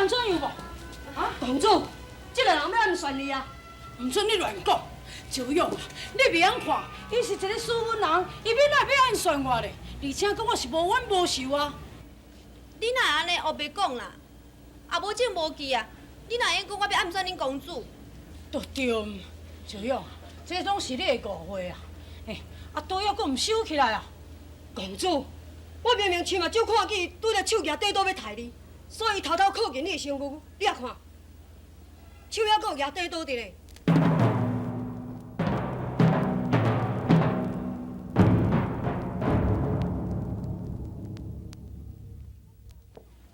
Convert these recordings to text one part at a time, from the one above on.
怎样無？啊，公主，這个人欲暗算你啊！毋准你亂講，趙勇啊，你袂曉看，伊是一个斯文人，伊欲哪會欲暗算我咧？而且閣我是無冤無仇啊！你哪會按呢烏白講啦？也無證無據啊！你哪會用講我欲暗算恁公主？都對，趙勇，這攏是你的誤會啊！欸，啊刀猶閣毋收起來啊！公主，我明明親目睭看見伊拄著手舉短刀欲刣你，所以偷偷靠近你的身軀，你也看，手猶閣有舉短刀佇咧。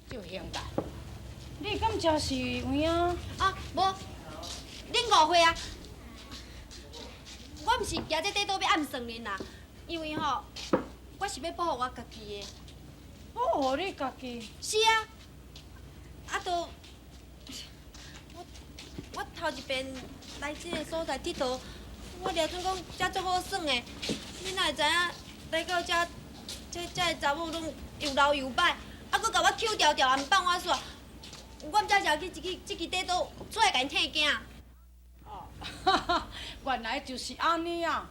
趙兄弟，你敢真是有影？啊，無，恁誤會啊！我毋是舉這短刀欲暗算恁啦，因為吼，我是欲保護我家己的。保護你家己？是啊，啊，都我我頭一遍來這个所在𨑨迌，我掠準講遮足好耍的，你哪會知影來到遮，這遮的查某攏又老又歹，啊，閣共我抾牢牢，也毋放我煞。我毋才是去一支這支短刀出來共𪜶退驚。哦，哈哈，原來就是按呢啊！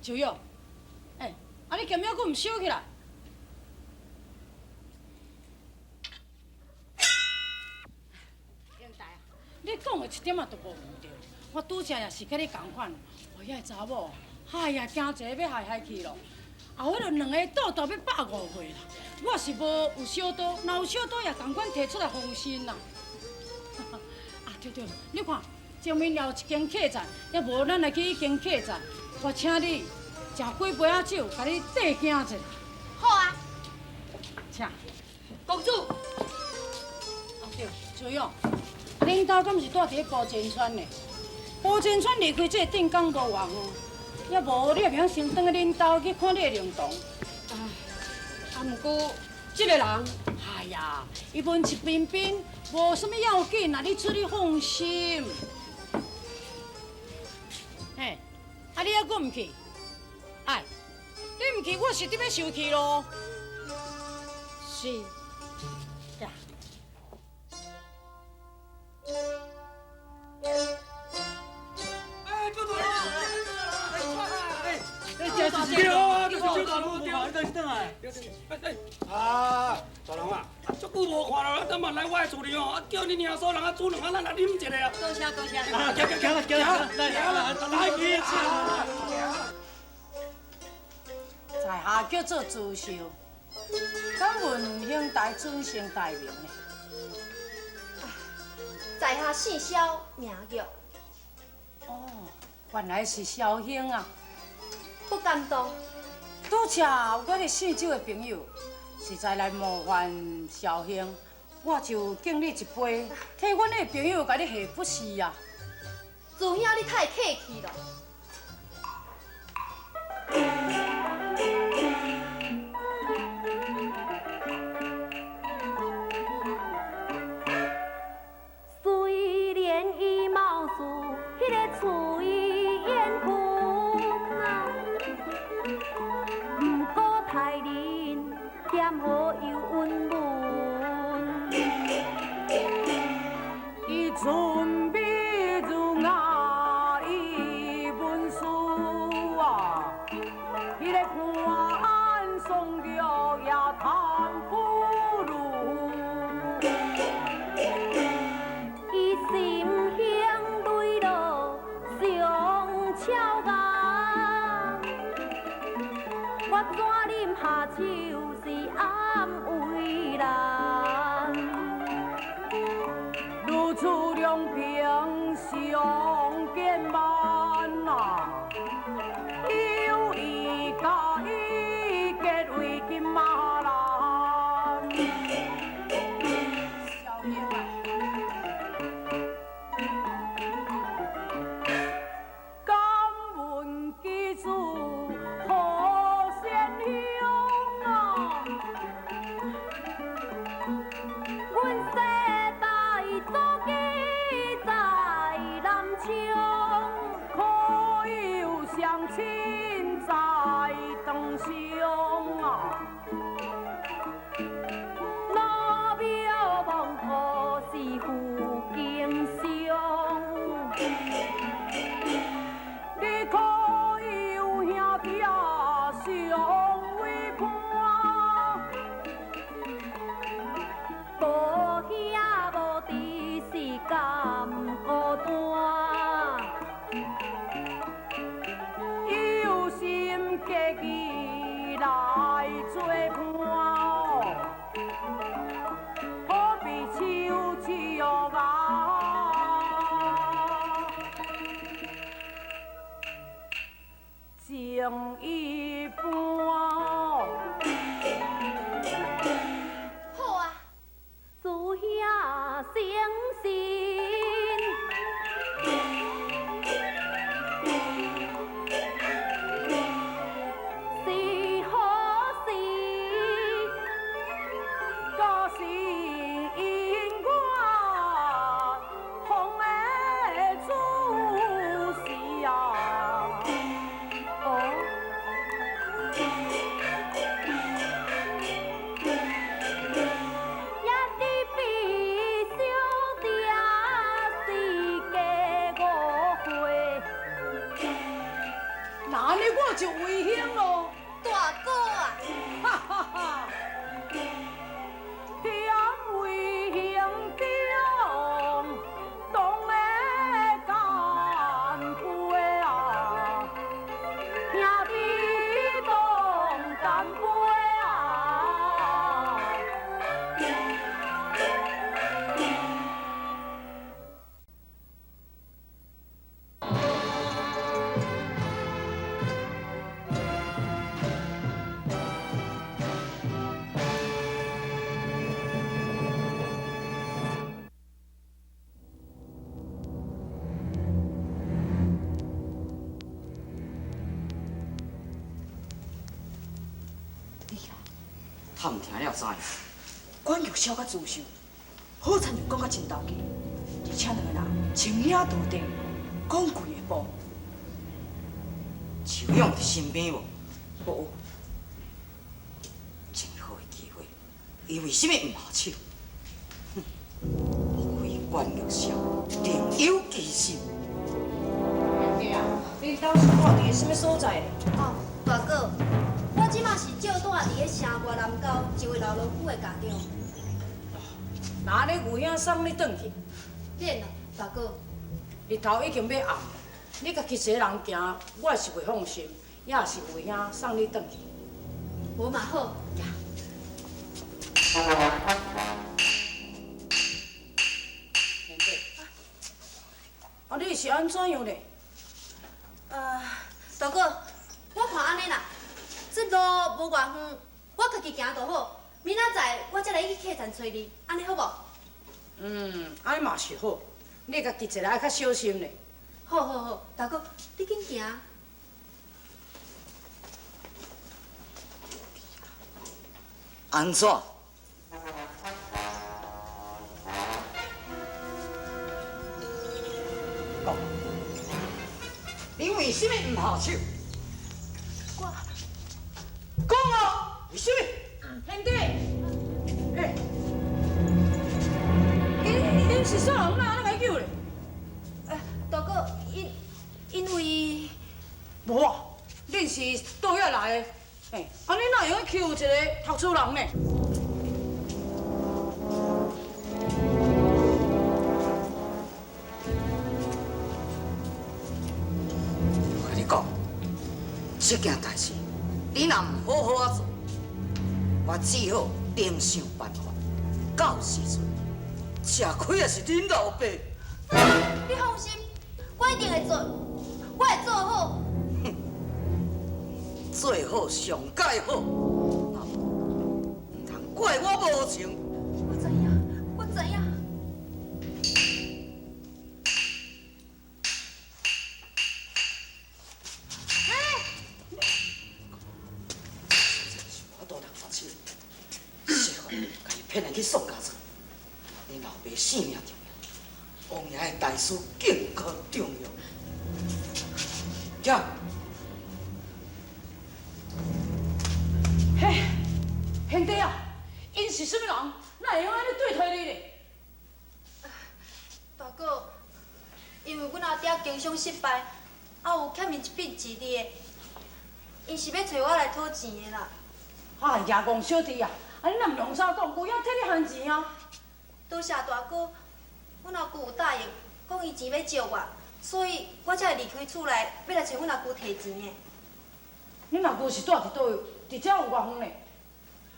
趙勇，欸，啊你劍猶閣毋收起來？兄弟啊，你講的一點仔都無毋對，我拄才也是佮你仝款，哦，遐个查某，哎呀，驚一个欲害害去咯。後尾就兩个鬥鬥欲百五歲啦，我是無有小刀，若有小刀也仝款提出來防身啦。啊對對，你看前面也有一間客棧，抑無咱來去彼間客棧，我請你食幾杯仔酒，共你綴驚一下。好啊，請。公主。啊對，趙勇，恁兜敢是住佇咧寶珍村的？寶珍村離開這個鎮江無偌遠。抑無，你也袂曉先轉去恁兜去看你的靈童。啊，啊，毋過這个人，哎呀，伊文質彬彬，無啥物要緊啦，你出你放心。嘿，啊，你猶閣毋去？哎，你毋去，我是得欲生氣囉。是。呀。哎，朱大龍。哎，對啊，就是周大龍，對啊，你倒是轉來。哎啊，大龍啊，足久無看啦，等下來我的厝裡哦，啊叫恁娘嫂人啊煮兩仔，咱來啉一下啊。多謝多謝。啊，行行行啦，行啦，來來來去。在下叫做朱秀，敢問兄弟尊姓大名呢？在下姓蕭，名玉。哦，原來是蕭兄啊！不敢當。拄才有我個姓周的朋友，實在來冒犯蕭兄，我就敬你一杯，替阮的朋友共你下不是啊。朱兄，你太客氣了。雖然伊貌似彼个翠艷芬啊，毋過待人謙和又溫文。伊俊美如雅，伊文思啊，彼个潘松玉也談不如。伊心胸磊落上俏顏，我怎忍下手是暗為難。如此兩平相見慢啊，有意共伊結為金馬蘭。小英啊，敢問記住何善鄉啊？有兄弟啊相为伴，无兄无弟是甘孤单。有心家己来作伴，好比手手啊。情一半。好啊，师兄诚信，是好事，可是因我风的主事啊。哦，也你比小弟是加误会。那按呢我就危险咯。大哥啊，哈哈哈！踮危险中，当会干杯啊！兄弟当干杯啊！探听了知影，管玉痟佮朱秀，好亲像讲甲真投机，而且两个人情兄道弟，讲规个步。秋勇伫身边无？无。真好的机会，伊为什么毋下手？哼，莫非管玉痟另有其心？兄弟啊，恁兜是住伫个啥物所在？哦，大哥，我这马是借住伫咧城外南郊一位老农夫的家中。那按呢牛兄送你转去。免啦，大哥。日头已经欲暗，你家己一个人行，我是袂放心，也是牛兄送你转去。无嘛好，行。贤弟，啊，你是按怎样咧？大哥，我看按呢啦，这路无偌远，我家己行就好。明仔载我才来去客栈揣你，按呢好无？嗯，按呢嘛是好，你家己一个爱较小心咧。好好好，大哥，你紧行。按怎？讲，你为什么毋下手？我讲啊，为什么？贤弟，欸，𪜶是啥人？哪按呢共救咧？大哥，因为无啊，恁是佗遐来的？欸，按呢哪会用去救一个读书人呢？我共你讲，这件代志，你若毋好好仔做，我只好另想办法。到时阵，吃亏的是恁老爸。你放心，我一定会做，我会做好。做好上盖好，啊，毋通怪我无情。我知影，我知影。我大人下手，设法共伊骗来去宋家庄。恁老爸性命重要，王爷的大事更较重要。行。嘿，贤弟啊，𪜶是啥物人？哪会用按呢对待你咧？大哥，因为阮阿爹经商失败，啊有欠伊一筆錢佇的，𪜶是欲揣我來討錢的啦。哎呀，戇小弟啊，啊你若毋量早講，牛兄替你還錢啊。多謝大哥，阮阿舅有答應，講伊錢欲借我，所以我才會離開厝內，欲來揣阮阿舅提錢的。恁阿舅是住佇佗位？佇遮有偌遠呢？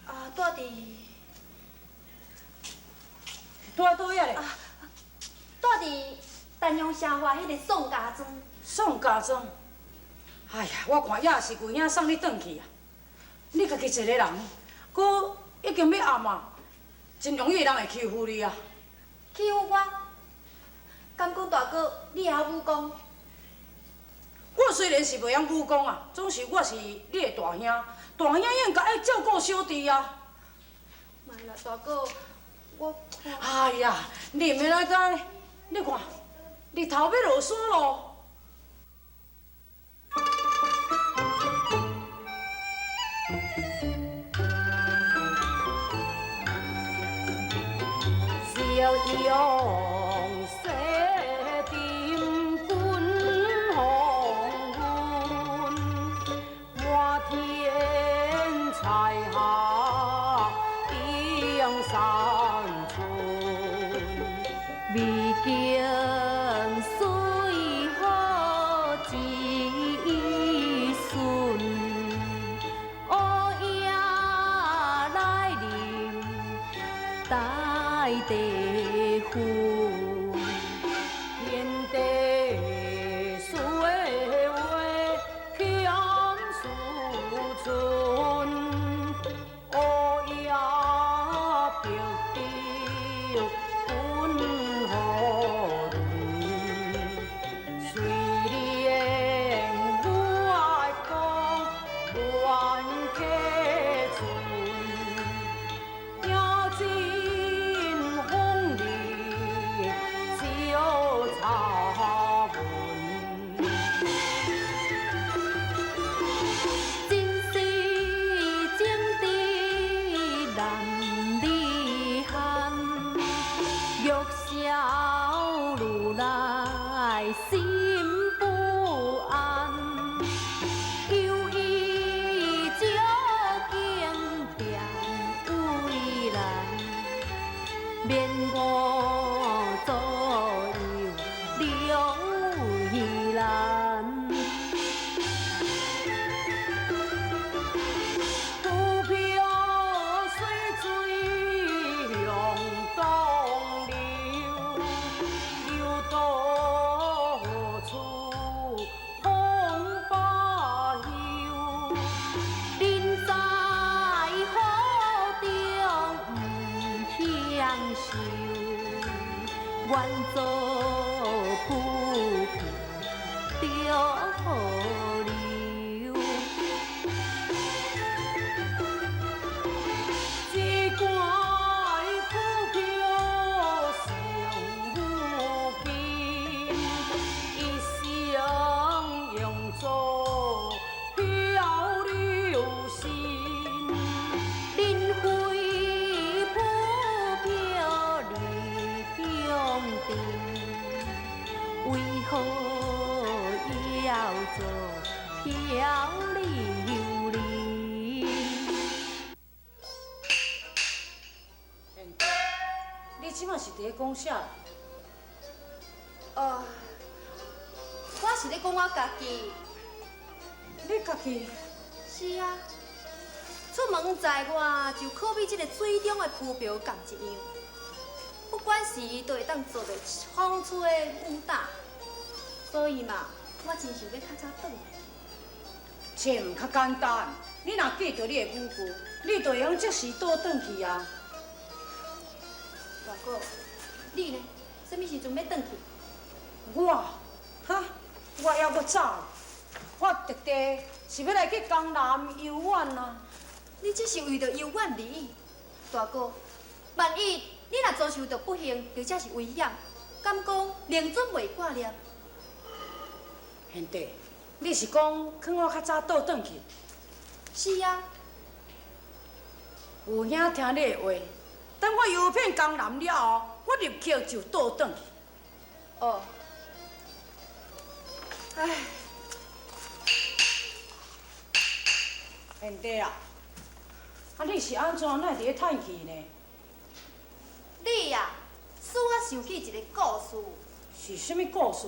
啊，住佇。住佗位啊咧？住佇丹陽城外彼个宋家莊。宋家莊。哎呀，我看也是舅兄送你轉去啊。你家己一个人，閣已經欲暗啊，真容易人會欺負你啊。欺負我？敢講大哥，你會曉武功？我雖然是袂曉武功啊，總是我是你的大兄，大兄應該愛照顧小弟啊。莫啦，大哥，我看。哎呀，你毋免來講，你看，日頭欲落山囉。夕陽西沉滾黃昏，滿天彩霞映山村。美景水好一瞬，乌影來臨大地昏，天地說話欠思春，烏影白昼滾雨潤，雖然我愛講冤客船，聽盡風裡小茶文。真是情知難離憾，玉簫如來心不安，猶疑照鏡便為難，免我左右兩為難。浮漂水水向東流，流到何處風罷休？人在福中不享受，願做浮萍著河流。只怪浮漂成無尽，一生用作漂流心。人非浮漂離中定，為何要做漂流人？你這馬是佇咧講啥？哦，我是咧講我家己。你家己？是啊，出門在外就可比這个水中的浮萍仝一樣，不管時都會當做著風吹雨打，所以嘛，我真想欲較早轉來。這毋較簡單，你若記著你的語句，你就會用即時倒轉去啊。大哥，你呢？啥物時陣欲轉去？我，哈，我猶閣早，我特地是欲來去江南遊玩啊。你這是為著遊玩而已，大哥。萬一你若遭受著不幸，或者是危險，敢講靈準袂掛念？賢弟，你是講勸我較早倒轉去？是啊。有兄聽你的話，等我遊遍江南了後，我立刻就倒轉去。哦。唉，贤弟啊，啊你是按怎？哪会伫咧叹气呢？你啊，使我想起一个故事。是啥物故事？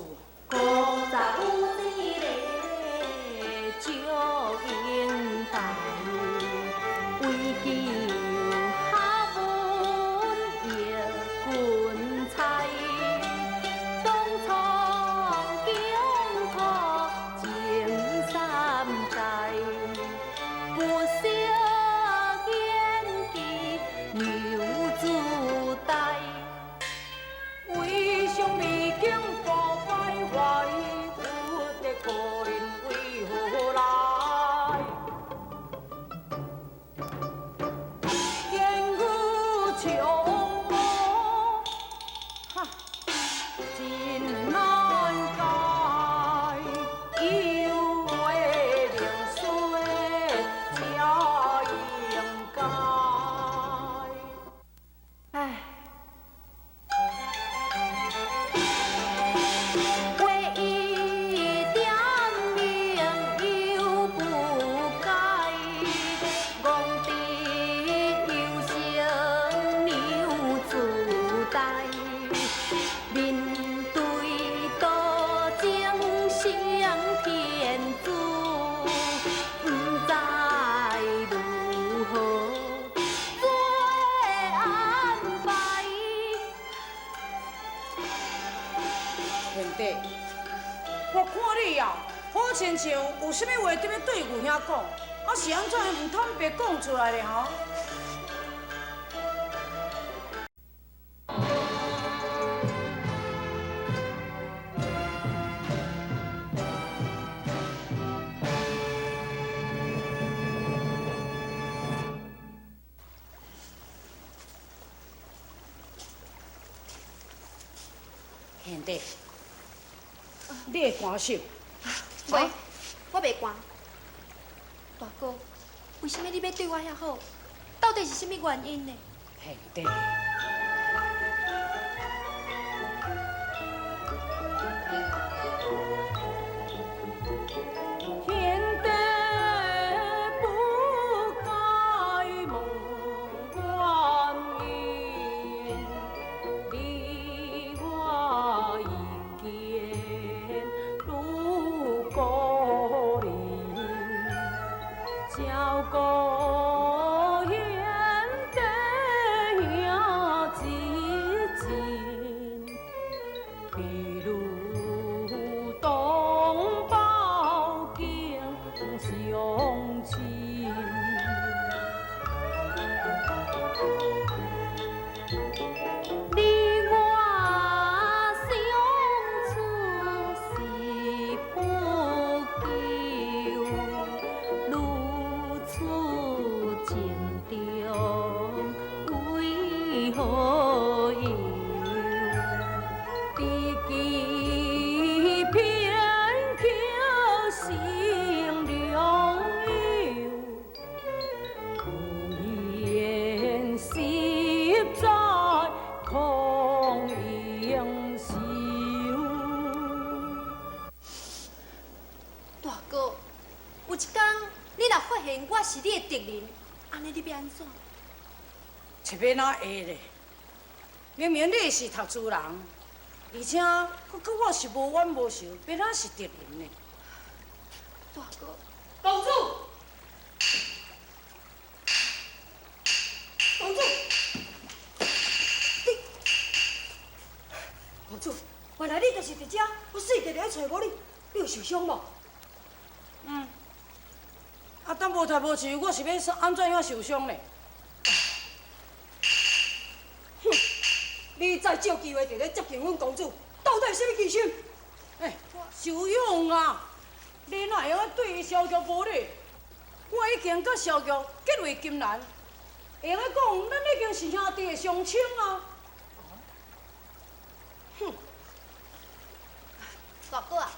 古早有一个祝英台，为救学问叶君才，当初疆土情三载，不惜言志娘子代，为上美景步徘徊，有得可怜为何来？烟雨长梦，哈，真难解。有话明说才应该。唉。话一点明又不解，戆直又成娘子代，面对多情胜天主，不知如何做安排。贤弟，我看你啊，好亲像有啥物话得欲对舅兄讲，啊是按怎毋坦白讲出来咧哈？贤弟，你会寒手？袂，我袂寒。大哥，为啥物你欲对我遐好？到底是啥物原因呢？贤弟，贤弟不该问原因，你我意见愈孤零，照顾贤弟兄一阵，比如同胞敬相亲。你我相处是不久，如此情重为何由？知己偏巧成良友，有缘实在空应酬。大哥，有一天你若发现我是你的敌人，按呢你欲按怎？这欲哪会咧？明明你是读书人，而且阁佮我是无冤无仇，欲哪是敌人呢？大哥，公主，公主，你，公主，原来你就是伫遮，我死直咧揣无你，你有受伤无？嗯。啊，等无刣无仇，我是欲按怎样受伤咧？哼！你再借机会伫咧接近阮公主，到底是啥物居心？欸，秀勇啊，你哪会用对萧玉无礼？我已经佮萧玉结为金兰，会用讲，咱已经是兄弟的相称啊。哼！大哥啊，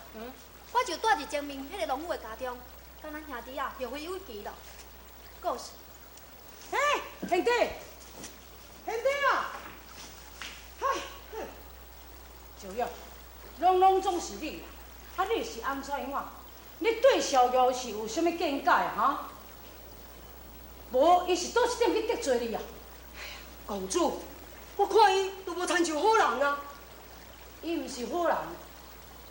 我就住伫前面彼个农夫的家中，佮咱兄弟啊后会有期咯。故事。欸，贤弟，贤弟啊！嗨，小玉，拢总是你，啊，你是按怎样？你对萧玉是有啥物见解哈？無，伊是佗一點去得罪你啊？公主，我看伊都無親像好人啊。伊毋是好人，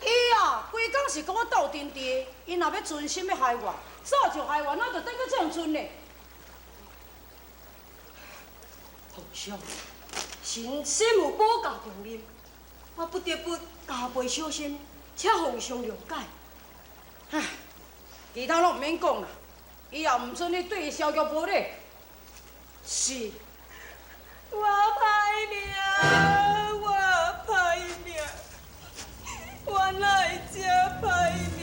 伊啊，規工是佮我鬥陣陣，伊若欲存心欲害我，早就害我，哪著等到這陣呢？皇上，臣身有保駕重任，我不得不加倍小心，請皇上諒解。唉，其他攏毋免講啦，以後毋准你對伊蕭玉無禮。是。我歹命，我歹命，我哪會這歹命？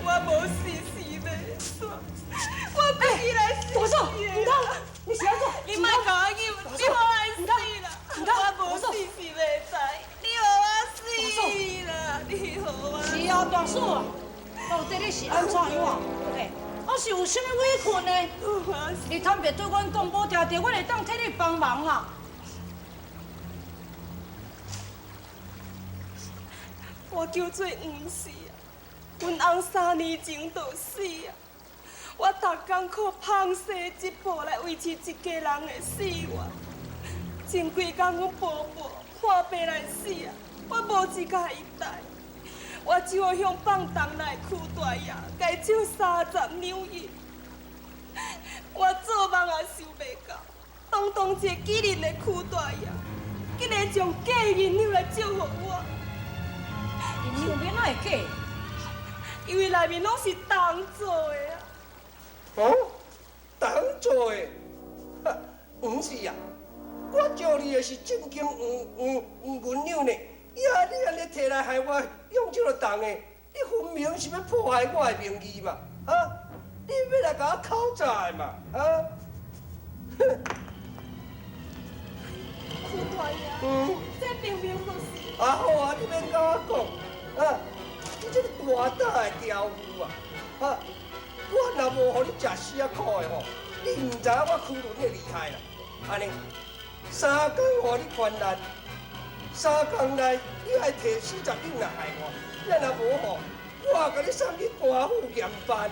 我無死死欲煞，我規日來死。大嫂，毋通，你是按怎？你莫共我入，你予我死啦！我無死死袂知，你予我死啦！你予我是啊，大嫂啊，到底你是按怎樣啊？嘿，啊是有啥物委屈呢？你坦白對阮講，無聽著，阮會當替你幫忙啊。我叫做黃氏啊，阮翁3年前就死啊。我逐工靠縫紗織布來維持一家人的生活。前幾工阮婆婆破病來死啊，我無錢共伊代，我只好向放銅來區大爺共伊借30兩銀。我做夢也想袂到，堂堂一个杞人的區大爺，竟然將假銀兩來借予我。銀兩欲哪會假？因為內面攏是銅做的啊！哦，銅做的？哈，毋是啊！我借你的是正經黃黃銀兩呢，呀，你按呢提來害我用這個銅的，你分明是欲破壞我的名譽嘛！啊，你欲來共我口債嘛？啊？哼！區大爺，這明明就是……啊好啊，你免共我講，啊，你這個大膽的刁婦啊！啊，我若無予你食死仔苦的吼，你毋知影我區倫的厲害啦！按呢，三工予你還難，3工內你愛提40兩來害我，你若無吼，我共你送去官府驗辦。